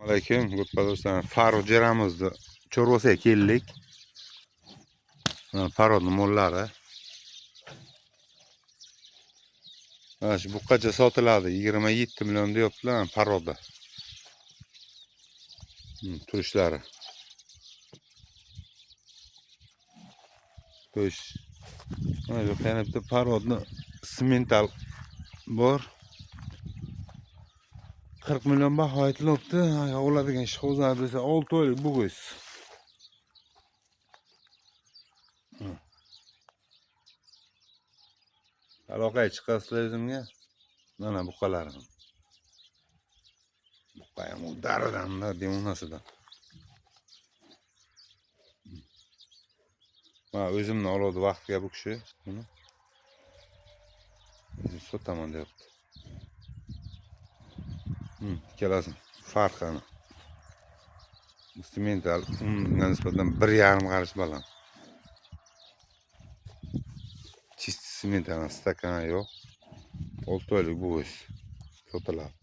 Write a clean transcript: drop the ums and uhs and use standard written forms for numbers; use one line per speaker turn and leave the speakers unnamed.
Alaykum, do'stlar. Farruh jeramizni chorvasiga keldik. Farruhning mollari. Mana shu buqqacha sotiladi. 27 million deyaptilar Farruhda. Turishlari. To'sh. Mana bu yana bitta Farruhni simental bor. 40 million baho aytilyapti. Oladigan ish o'zlari bilsa 6 oylik bo'g'iz. Aloqaga chiqasizlar o'zimga. Mana buqalarim. Buqa ham u daridan-da, demonasidan. Mana o'zimni oladi vaqtiga bu kishi buni. O'zim sotaman deyapti. Ikkalasini farqini. Simental unga nisbatan 1,5 qarish baland. Чистый simental stakan yo'q. 6 oylik bo'g'iz sotiladi.